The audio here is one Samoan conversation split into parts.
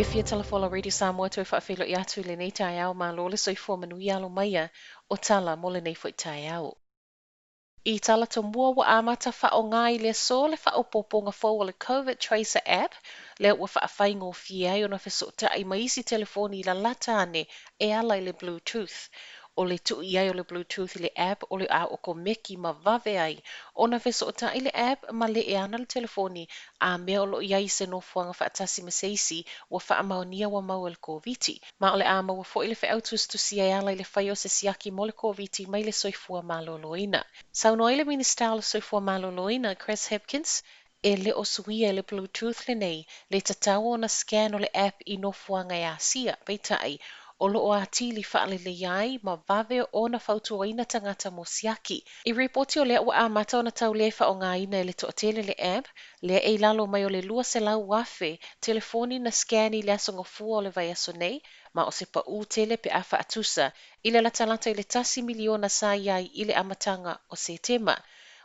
Fiafia Tala Folau Radio Samoa toe faafeiloai atu i lenei taeao malo le soifua manuia alo maia o tala mo lenei foi taeao. I tala tomua ua amata faaaoga i le aso le faaopoopoga fou o le Covid Tracer App lea ua faafaigofie ai ona fesootai ma isi telefoni lalata ane e ala i le Bluetooth. O le tuu i ai o le Bluetooth i le app o le a okomeki ma vave ai ona fesootai le app ma le e ana le telefoni a mea o lo o i ai i se nofoaga faatasi ma se isi ua faamaonia ua maua i le Koviti. Ma o le a maua foi le feau tusitusia e ala i le fai o se siaki mo le Koviti mai le Soifua Maloloina. Saunoa ai le Minisita o le Soifua Maloloina, Chris Hipkins, e le o suia e le Bluetooth lenei le tatau ona scan o le app i nofoaga e asia, peitai, o lo o atili faaleleia ai ma vave ona fautuaina tagata mo siaki. I ripoti o lea ua amata ona tau le faaaogaina e le toatele le app, lea e i lalo mai o le 200,000 telefoni na scan i le aso Gafua o le vaiaso nei, ma o se paū tele pe a faatusa i le latalata i le tasi miliona sa i ai i le amataga o Setema.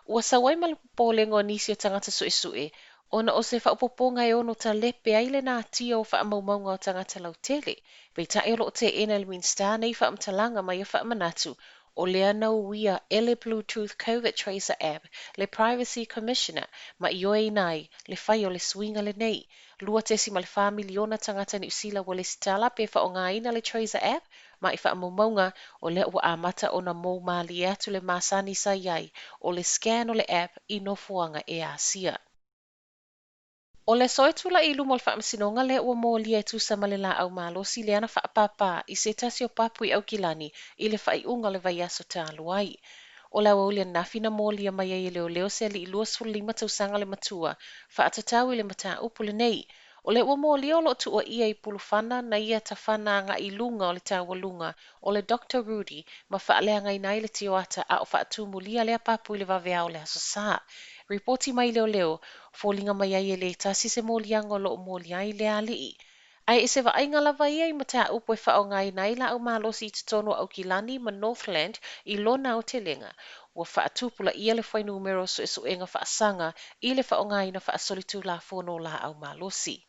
Ua sau ai ma le popolega o nisi o tagata suesue ona o se faaopoopoga e ono talepe ai le natia o faamaumauga o tagata lautele. Peitai o lo o teena e le Minisita nei faamatalaga ma ia faamanatu o lea na uia e le Bluetooth Covid Tracer App le Privacy Commissioner ma ioeina ai le fai o le suiga lenei. 2.4 miliona tagata Niu Sila ua lesitala pe faaaogaina le Tracer App ma i faamaumauga o lea ua amata ona mou malie atu le masani sa i ai o le scan o le app i nofoaga e asia. O le aso e tulai i luma o le faamasinoga lea ua molia e tusa ma le laau malosi lea na faapāpā i se tasi o papu i Aukilani i le faaiuga o le vaiaso talu ai. O le aoauli ananafi na molia mai ai e leoleo se alii 25 tausaga le matua faatatau i le mataupu lenei. O lea ua molia o lo o tuuaia i pulufana na ia tafana agai i luga o le taualuga o le Doctor Rudy ma faaleagaina ai le tioata a o faatumulia lea papu i le vaveao o le Aso Sa. Ripoti mai leoleo, foliga mai ai e le tasi se moliaga o lo o molia ai lea alii. Ae i se vaaiga lava ia i mataupu e faaaogaina ai laau malosi i totonu o Aukilani ma Northland i lona aotelega, ua faatupulaia le fuainumera o suesuega faasaga i le faaaogaina faasolitulafono o laau malosi.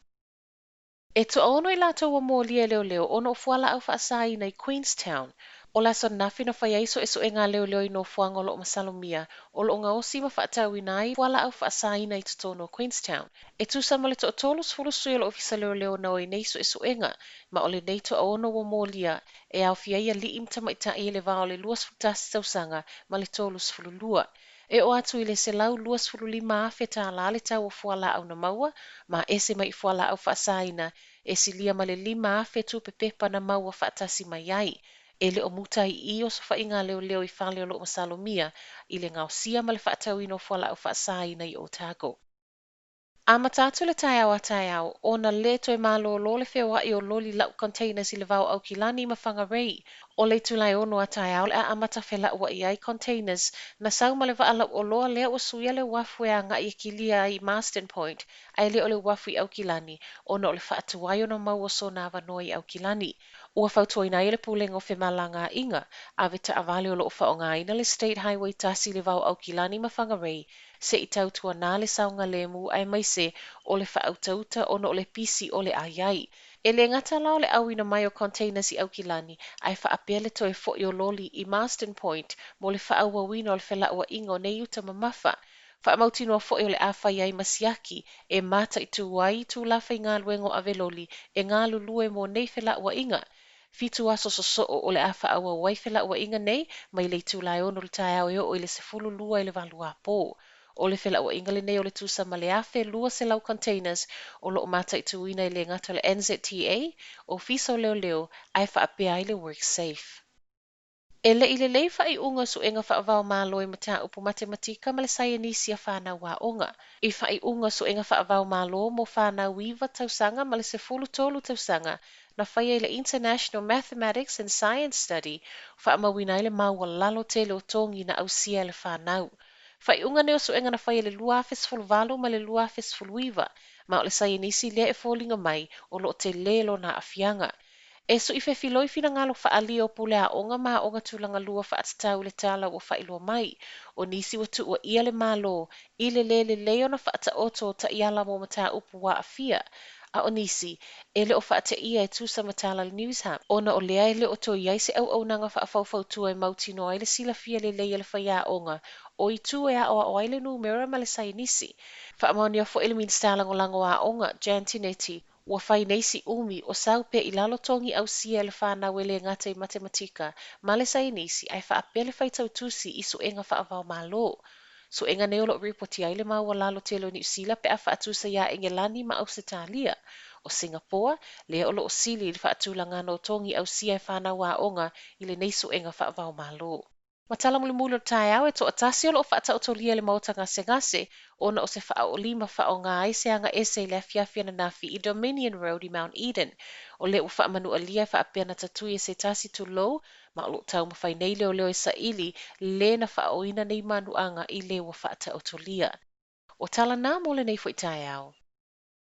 E toaono i latou ua molia e leoleo ona o fualaau faasaina i Queenstown. O le aso ananafi na fai ai suesuega a leoleo i nofoaga o lo o masalomia o lo o gaosi ma faatauina ai fualaau faasaina i totonu o Queenstown. E tusa ma le toatolu sefulu sui o le Ofisa Leoleo na o i nei suesuega, ma o lenei toaono ua molia e aofia ai alii ma tamaitai i le va o le 21 tausaga ma le 32. E oo atu i le $125,000 tālā le tau o fualaau na maua, ma ese mai i fualaau faasaina e silia ma le 5,000 tupe pepa na maua faatasi mai ai. E le o muta ai i i osofaiga a leoleo i fale o lo o masalomia i le gaosia ma le faatauina o fualaau faasaina i Otago. Amata atu le taeao a taeao, ona lē toe malōlō le feoaʻi o loli lau containers i le va o Aukilani ma Whangarei. O le itula e ono a taeao o le a amata felauaʻi ai containers na sau ma le vaa lauoloa lea ua suia le uafu e agai e kilia ai i Marsden Point ae le o le uafu i Aukilani ona o le faatuai ona maua o sona avanoa i Aukilani. Ua fautuaina ai e le Pulega o Femalagaaiga avetaavale o lo o faaaogaina le State Highway 1 i le va o Aukilani ma Whangarei se i tautuanā le saogalemu aemaise o le faautauta ona o le pisi o le a i ai. E le gata la o le auina mai o containers i Aukilani, ae faapea le toe foi o loli i Marsden Point mo le faaauauina o le felauaiga o nei uta mamafa. Faamautinoa foi o le a fai ai ma siaki e mataitu ai itulā faigaluega o aveloli e galulue mo nei felauaiga. Fitu aso sosoo o le a faaauau ai felauaiga nei mai le itula e ono i le taeao e oo i le 12 i le valu apo. O le felauaiga lenei o le tusa ma le 1,200 containers o lo o mataituina e le gata o le NZTA, Ofisa o Leoleo, ae faapea ai le WorkSafe. E le i lelei faaiuga o suega faava-o-Malo i mataupu matematika ma le saienisi a fanau aoga. I faaiuga o suega faava-o-Malo mo fanau iva tausaga ma le 13 tausaga na faia i le International Mathematics and Science Study, faamauina ai le maualalo tele o togi na ausia e le fanau. Faaiuga nei o suega na faia i le 2018 ma le 2019, ma o le saienisi lea e foliga mai o lo o telē lona aafiaga. E sui fefiloi finagalo faaalia o pule aoga ma aoga tulaga lua faatatau i le tala ua faailoa mai. O nisi ua tuuaia le Malo i le le lelei ona faataoto o taiala mo mataupu ua aafia. A o nisi, e le o faateia e tusa ma tala a le Newshub, ona o lea e le o toe i ai se auaunaga faafaufautua e mautinoa ai le silafia lelei e le faiaoga o itu e aoao ai le numera ma le saienisi. Faamaonia foi e le Minisita Lagolago o Aoga, Jan Tinetti, ua fai nei si umi o sau pea i lalo togi ausia e le fanau e le gata i matematika ma le saienisi ae faapea le faitau tusi i suega faava-o-Malo. Suega nei o lo o ripotia ai le maualalo tele o Niu Sila pe a faatusa iā Engelani ma Ausetalia. O Singapoa, lea o lo o sili i le faatulagaga o togi ausia e fanau aoga i lenei suega faava-o-Malo. Ma tala mulimuli o le taeao, e toatasi o lo o faataotolia i le maota gasegase ona o se faaoolima faaaoga ai se aga ese i le afiafi ananafi i Dominion Road i Mount Eden. O lea ua faamanualia e faapea na tatui e se tasi tulou, ma o lo o taumafai nei leoleo e saili le na faaooina nei manuaga i le ua faataotolia. O tala na mo lenei foi taeao.